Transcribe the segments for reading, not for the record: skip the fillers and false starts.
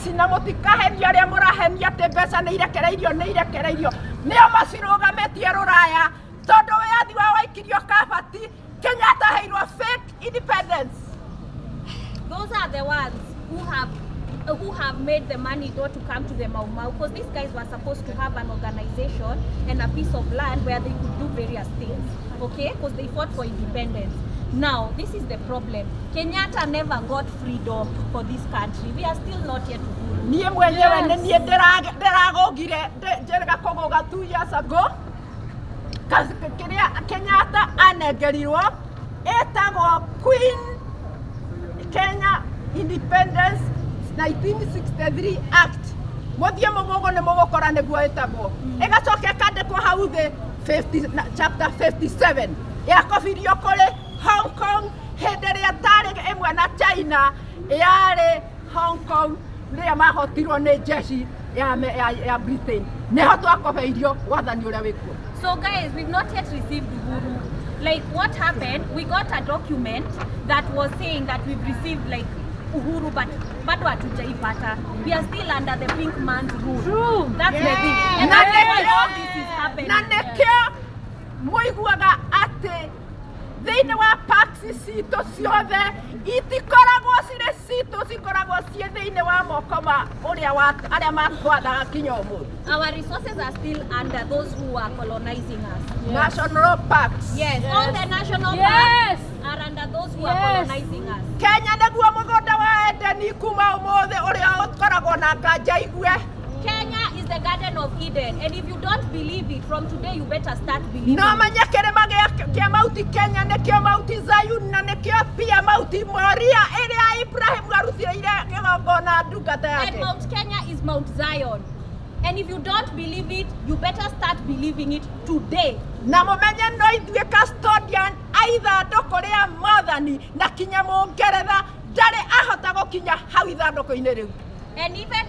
Ici na mũtikahenio arĩa mũrahenia atĩ mbeca nĩ irekereirio, nĩ irekereirio nĩo macirũgamĩtie rũraya, tondũ wĩyathi wao waikirio kabati. Kenyatta aheirwo fake independence. Those are the ones who have made the money not to come to the Mau Mau, because these guys were supposed to have an organization and a piece of land where they could do various things, okay? Because they fought for independence. Now, this is the problem. Kenyatta never got freedom for this country. We are still not yet uhuru. Niĩ mwenyewe nĩ niĩ ndĩragũgire, njĩrĩga kũgũga 2 years ago. Kĩrĩa Kenyatta anengerirwo ĩtagwo Queen Kenya Independence 1963 Act. Mũthiĩ mũgũgũ nĩ mũgũkora nĩguo ĩtagwo, ĩgacoka ĩkandĩkwo hau thĩ 50 chapter 57 yakobirio kũrĩ Hong Kong hĩndĩ ĩrĩa tarĩ ĩmwe na China yarĩ Hong Kong, rĩrĩa mahotirwo nĩ jeshi ya Britain, nĩho twakobeirio wathani ũrĩa wĩkuo. So guys, we've not yet received uhuru. Like, what happened? We got a document that was saying that we've received, like, uhuru, but bado hatujaipata. We are still under the pink man's rule. True. That's the thing. And Na that's why nĩkĩo all this is happening. Na nĩkĩo mũiguaga atĩ thĩinĩ wa parks citũ ciothe itikoragwo cirĩ citũ, cikoragwo ciĩ thĩinĩ wa moko ma ũrĩa wa arĩa matwathaga kinya ũmũthĩ. Our resources are still under those who are colonizing us. National parks. Yes, all the national parks are under those who are colonizing us. Kenya nĩguo mũgũnda wa Edeni kuma ũmũthĩ, ũrĩa ũkoragwo na nganja igue. Kenya is the Garden of Eden, and if you don't believe it, from today you better start believing. No menye kĩrĩma kĩa Mount Kenya nĩkĩo Mount Zayun, na nĩkĩo pia Mount Moria ĩrĩa Ibrahimu arutĩire kĩgongona ndungata And yake. Mount Kenya is Mount Zion. And if you don't believe it, you better start believing it today. Na mũmenye no ithuĩ custodian a ithandũkũ rĩa Mwathani, na kinya Mũngeretha ndarĩ ahota gũkinya hau ithandũkũ-inĩ rĩu. And even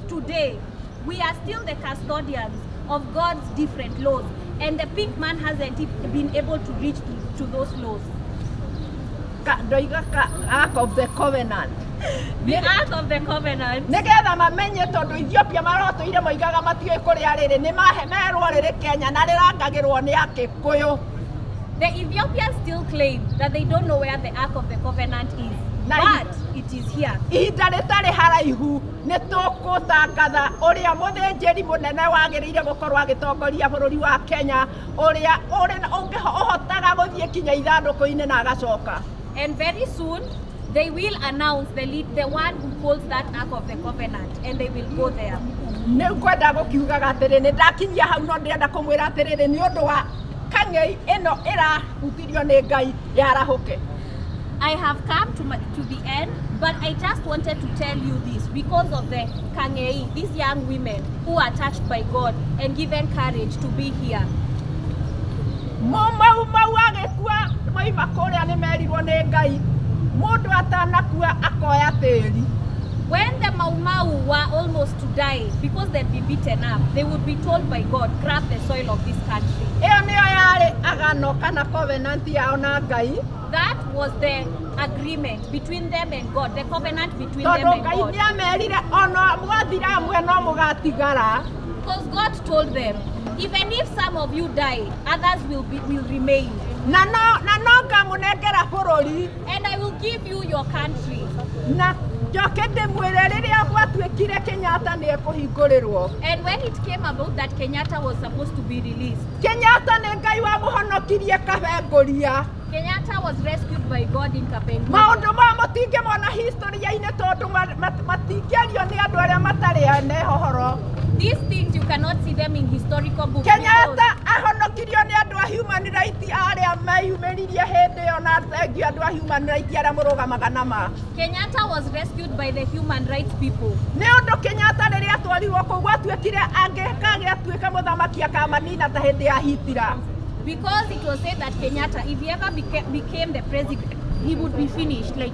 today, we are still the custodians of God's different laws. And the pink man hasn't been able to reach to those laws. Ndoiga Ark of the Covenant. The Ark of the Covenant. Nĩgetha mamenye, tondũ Ethiopia marotũire moigaga matiũĩ kũrĩa rĩrĩ, nĩ merwo rĩrĩ Kenya na rĩrangagĩrwo nĩ Akĩkũyũ. The Ethiopians still claim that they don't know where the Ark of the Covenant is. But it is here. Ihinda rĩtarĩ haraihu nĩ tũkũtangatha ũrĩa mũthĩnjĩri mũnene wagĩrĩire gũkorwo agĩtongoria bũrũri wa Kenya, ũrĩa ũhotaga gũthiĩ kinya ithandũkũ-inĩ na agacoka. And very soon, they will announce the lead, the one who holds that Ark of the Covenant, and they will go there. Nĩ ngwenda gũkiugaga atĩrĩ, nĩ ndakinyia hau, no ndĩrenda kũmwĩra atĩrĩrĩ, nĩ ũndũ wa kang'ei ĩno ĩrahutirio nĩ Ngai yarahũke. I have come to the end, but I just wanted to tell you this because of the Kangei, these young women who are touched by God and given courage to be here. Mau Mau agĩkua moima kũrĩa nĩ merirwo nĩ Ngai mũndũ atanakua akoya tĩri. When the Mau Mau were almost to die because they'd be beaten up, they would be told by God, "Grab the soil of this country." Ĩyo nĩyo yarĩ agano kana covenant yao na Ngai. That was the agreement between them and God, the covenant between them Tondũ and Ngai God. nĩ amerire ona mwathira amwe no mũgatigara. Because God told them, "Even if some of you die, others will remain." Na no ngamũnengera bũrũri. "And I will give you your country." Na njoke ndĩmwĩre, rĩrĩa gwatuĩkire Kenyatta nĩ ekũhingũrĩrwo, And when it came about that Kenyatta was supposed to be released, Kenyatta nĩ Ngai wamũhonokirie Kabengũria. Kenyatta was rescued by God in Kapenguria. Maũndũ ma mũtingĩmona historia-inĩ tondũ matingĩario nĩ andũ arĩa matarĩ ene ũhoro. These things, you cannot see them in historical books because Kenyatta ahonokirio nĩ andũ a human right arĩa meyumĩririe hĩndĩ ĩyo, na thengiũ andũ a human right arĩa mũrũgamaga na ma. Kenyatta was rescued by the human rights people. Nĩ ũndũ Kenyatta rĩrĩa atwarirwo kũu gwatuĩkire angĩkagĩatuĩka mũthamaki akamanina ta hĩndĩ ya Hitler. Because it was said that Kenyatta, if he ever became the president, he would be finished. Like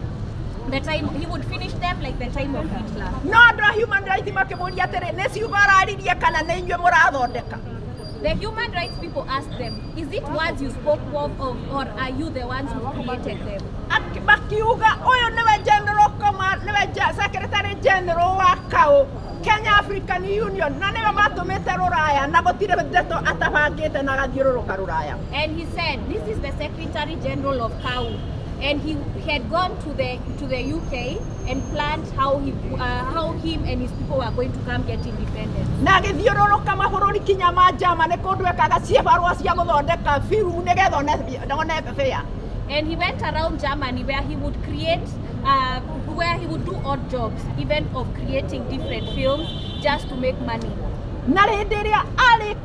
the time, he would finish them like the time of Hitler. No andũ a human rights makĩmũria atĩrĩ, nĩ ciugo araririe kana nĩ inyuĩ mũrathondeka? The human rights people asked them, "Is it words you spoke of, or are you the ones who created them?" Makiuga ũyũ nĩwe general command, nĩwe secretary general wa kaũ. African Union na nĩwe matũmĩte rũraya na gũtirĩ ndeto atabangĩte na agathiũrũrũka rũraya. And he said, this is the Secretary General of KAU. And he had gone to the UK and planned how him and his people were going to come get independence. Na agĩthiũrũrũka mabũrũri kinya ma Germany kũndũ ekaga ciĩbarũa cia gũthondeka film nĩgetha one bĩa. And he went around Germany where he would create, where he would do odd jobs, even of creating different films just to make money. Na hĩndĩ ĩrĩa arĩ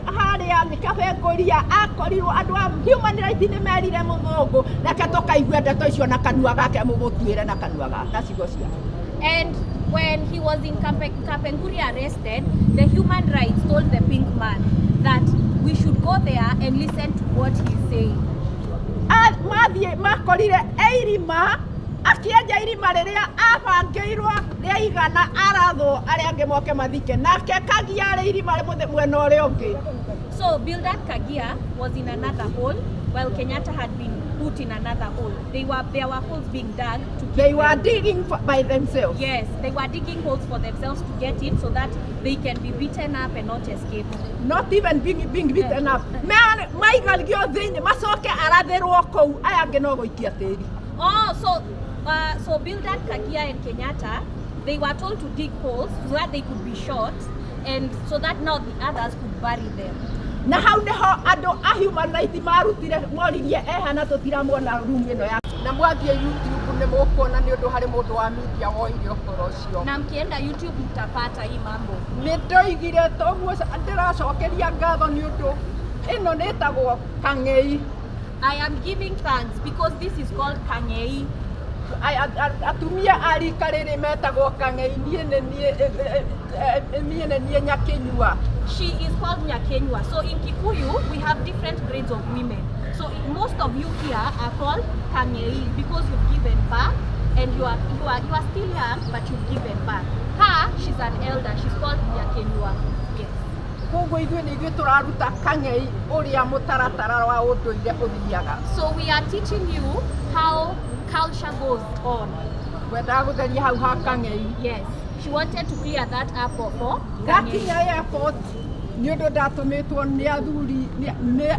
harĩa nĩ Kapenguria akorirwo andũ a human rights nĩ merire mũthũngũ reke tũkaigue ndeto icio na kanua gake mũgũtuĩre na kanua ga na ciugo ciake. And when he was in Kapenguria arrested, the human rights told the pink man that we should go there and listen to what he's saying. Mathiĩ makorire e irima akĩenja irima rĩrĩa abangĩirwo rĩa igana arathwo arĩa angĩ moke mathike nake Kagia arĩ irima mwena ũrĩa ũngĩ. So Bildad Kagia was in another hole, while Kenyatta had been put in another hole. They were There were holes being dug to keep They were them. Digging by themselves. Yes, they were digging holes for themselves to get in so that they can be beaten up and not escape. Not even being beaten up. Maigarigio thĩinĩ macoke arathĩrwo kũu aya angĩ no gũikia tĩri. Oh, so Bildad Kagia and Kenyatta, they were told to dig holes so that they could be shot, and so that now the others could bury them. Na hau nĩho andũ a human rights marutire moririe eha na tũtiramuona room ĩno ya na mwathiĩ YouTube nĩ mũkuona nĩ ũndũ harĩ mũndũ wa media woire ũhoro ũcio. Na mkienda YouTube mtapata hii mambo. Nĩ ndoigire toguo ndĩracokeria ngatho nĩ ũndũ ĩno nĩ ĩtagwo kang'ei. I am giving thanks because this is called Kang'ei. Atumia a rika rĩrĩ metagwo kang'ei niĩ nĩ niĩ Nyakĩnyua. She is called Nyakenyua. So in Kikuyu, we have different grades of women. So most of you here are called Kang'ei because you've given birth and you are still young, but you've given birth. Her, she's an elder. She's called Nyakenyua. Yes. Koguo ithuĩ nĩ ithuĩ tũraruta kang'ei ũrĩa mũtaratara wa ũndũire ũthiaga. So we are teaching you how culture goes on. Ngwendaga gũtheria hau ha kang'ei. Yes. She wanted to clear that up for Kang'ei. Ndakinya airport nĩ ũndũ ndatũmĩtwo nĩ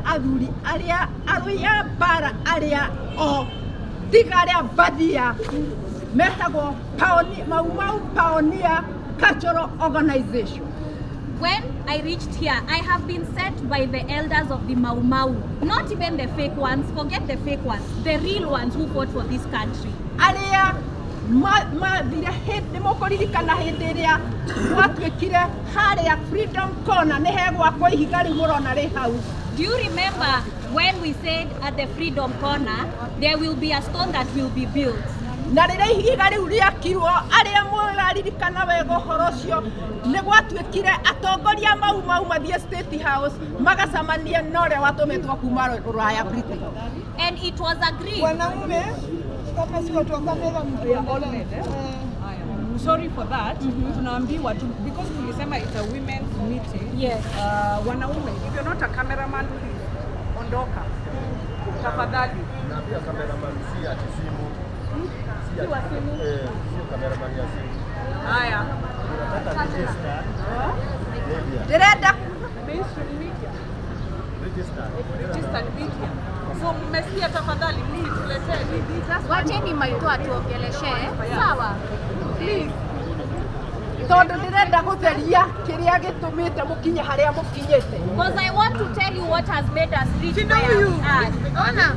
athuri arĩa arũi a mbara arĩa o tiga arĩa mbathia metagwo Mau Mau Pioneer Cultural Organization. When I reached here, I have been sent by the elders of the Mau Mau, not even the fake ones, forget the fake ones, the real ones who fought for this country. Arĩa mathire nĩ mũkũririkana hĩndĩ ĩrĩa gwatuĩkire harĩa Freedom Corner nĩ hegwakwo ihiga rĩu mũrona rĩ hau. Do you remember when we said at the Freedom Corner, there will be a stone that will be built? Na rĩrĩa ihiga rĩu rĩakirwo arĩa mũraririkana wega ũhoro ũcio nĩ gwatuĩkire atongoria Mau Mau mathiĩ State House magacemanie na ũrĩa watũmĩtwo kuma rũraya Britain. And it was agreed. Wanaume kama si watu wa kamera mtuendelee. Eh. Haya. Sorry for that. Tunaambiwa tu, because tulisema it's a women's meeting. Yes. Wanaume, if you're not a cameraman, please ondoka. Tafadhali. Na pia cameraman si ati simu. Si Si wa simu. Eh, sio cameraman ya simu. Haya. Tunataka register media. Ndĩrenda Mainstream media. Register. Registered media. So mmesikia, tafadhali msituletee hivi. Just Wacheni Maito atuongeleshe. Sawa. Please. Tondũ ndĩrenda gũtheria kĩrĩa gĩtũmĩte mũkinye harĩa mũkinyĩte. Because I want to tell you what has made us reach Shinda where huyu. we are. Ona.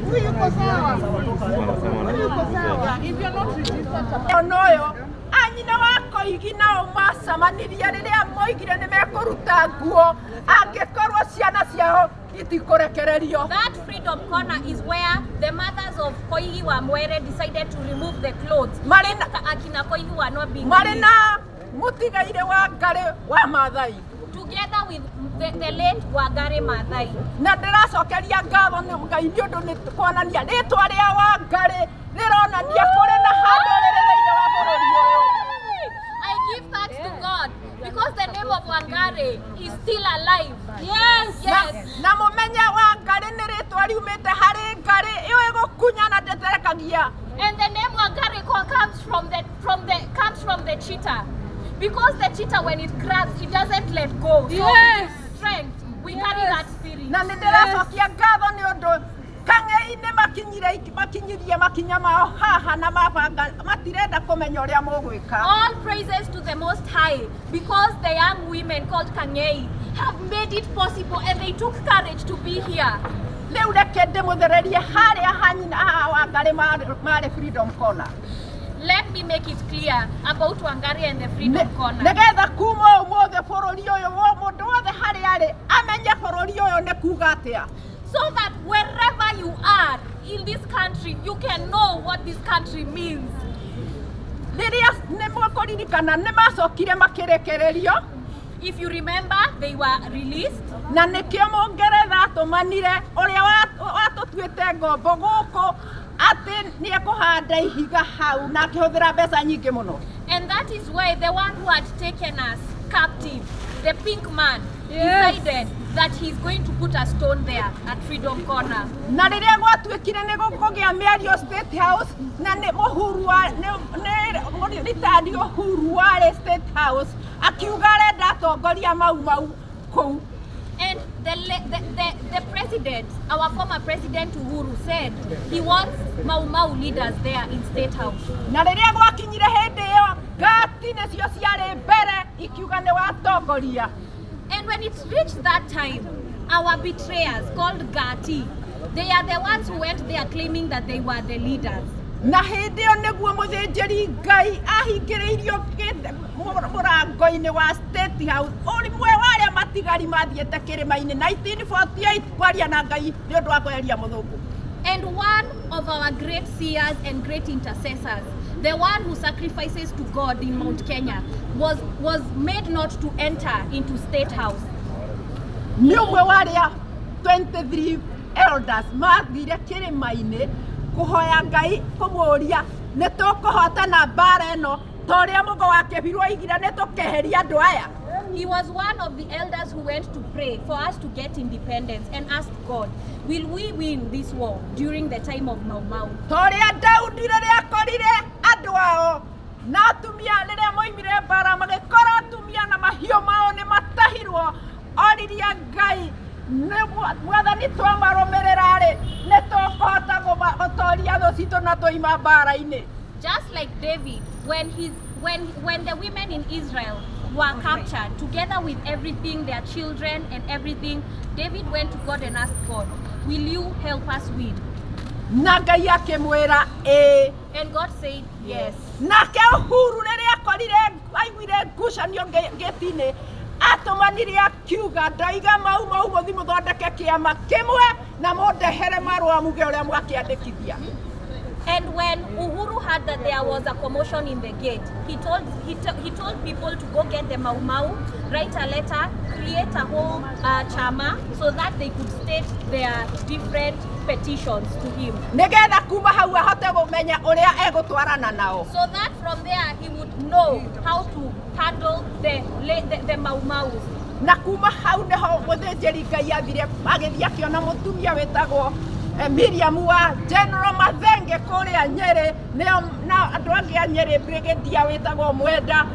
Huyu yuko sawa. Huyu yuko sawa. Yeah, if you're not registered, Ona ũyũ anyina wa Koigi nao macemanirie rĩrĩa moigire nĩ mekũruta nguo angĩkorwo ciana ciao itikũrekererio. That Freedom Corner is where the mothers of Koigi wa Mwere decided to remove the clothes. Marĩ na Akina Koigi were not being marĩ released. Na mũtigaire wa Ngarĩ wa Maathai. Together with the late Wangari Maathai. Na ndĩracokeria ngatho nĩ Ngai nĩ ũndũ nĩ kuonania rĩtwa rĩa Wangarĩ rĩronania kũrĩ na handũ rĩrĩ thĩinĩ wa bũrũri ũyũ. I give thanks to God because the name of Wangari is still alive. Yes, yes. Na mũmenye Wangarĩ nĩ rĩtwa riumĩte harĩ ngarĩ ĩyo ĩgũkunya na ndĩterekagia. And the name Wangari comes from the cheetah. Because the cheetah, when it grabs, it doesn't let go. So Yes. it is strength. We carry that spirit. Na nĩ ndĩracokia ngatho nĩ ũndũ kang'ei-inĩ makinyire makinyirie makinya mao haha na mabanga matirenda kũmenya ũrĩa mũgwĩka. All praises to the Most High, because the young women called Kang'ei have made it possible and they took courage to be here. Rĩu reke ndĩmũthererie harĩa ha nyina ha Wangarĩ marĩ Freedom Corner. Let me make it clear about Wangari and the Freedom Corner. Nĩgetha kuma ũmũthĩ bũrũri ũyũ mũndũ wothe harĩa arĩ amenye bũrũri ũyũ nĩ kuga atĩa. So that wherever you are in this country, you can know what this country means. Rĩrĩa nĩ mũkũririkana nĩ macokire makĩrekererio. If you remember, they were released. Na nĩkĩo mũngeretha atũmanire ũrĩa watũtuĩte ngombo gũkũ atĩ nĩekũhanda ihiga hau na akĩhũthĩra mbeca nyingĩ mũno. And that is why the one who had taken us captive, the pink man, Yes. decided that he's going to put a stone there at Freedom Corner. Na rĩrĩa gwatuĩkire nĩ gũkũgĩa mĩario State House na nĩ Uhuru wa nĩ ritadi Uhuru warĩ State House akiuga arenda atongoria Mau Mau kũu. And the president, our former president Uhuru, said he wants Mau Mau leaders there in State House. Na rĩrĩa gwakinyire hĩndĩ ĩyo ngati nĩcio ciarĩ mbere ikiuga nĩ watongoria. And when it reached that time, our betrayers called Gati, they are the ones who went there claiming that they were the leaders. Na hĩndĩ ĩyo nĩguo mũthĩnjĩri Ngai ahingĩrĩirio mũrango-inĩ wa State House ũmwe wa arĩa matigari mathiĩte kĩrĩma-inĩ 1948 kwaria na Ngai nĩ ũndũ wa kweheria mũthũngũ. And one of our great seers and great intercessors, the one who sacrifices to God in Mount Kenya, was made not to enter into State House. Nĩ ũmwe wa arĩa 23 elders mathire kĩrĩma-inĩ kũhoya Ngai kũmũũria nĩ tũkũhotana mbara ĩno ta ũrĩa Mũgo wa Kĩbirũ oigire nĩ tũkeheria andũ aya. He was one of the elders who went to pray for us to get independence and asked God, will we win this war during the time of Mau Mau? Ta ũrĩa Daudi rĩrĩa akorire andũ ao na atumia rĩrĩa moimire mbara magĩkora atumia na mahiũ mao nĩ matahirwo, oririe Ngai nĩ mwathani twamarũmĩrĩra rĩ nĩ tũkũhota gũtoria thũ citũ na tũima mbara-inĩ. Just like David, when the women in Israel were captured, together with everything, their children and everything, David went to God and asked God, will you help us win? Na Ngai akĩmwĩra ĩĩ. And God said yes. Nake Uhuru rĩrĩa akorire aiguire ngucanio ngĩti-inĩ atũmanire akiuga ndoiga Mau Mau mũthiĩ mũthondeke kĩama kĩmwe na mũndehere marũa muge ũrĩa mwakĩandĩkithia. And when Uhuru heard that there was a commotion in the gate, he told people to go get the Mau Mau, write a letter, create a whole chama so that they could state their different petitions to him. Nĩgetha kuma hau ahote kũmenya ũrĩa egũtwarana nao. So that from there he would know how to handle the Mau Maus. Na kuma hau nĩho mũthĩnjĩri Ngai athire agĩthiĩ akĩona mũtumia wĩtagwo Miriam wa General Mathenge kũrĩa Nyeri, nĩo na andũ angĩ a Nyeri, brigadier wĩtagwo Mwenda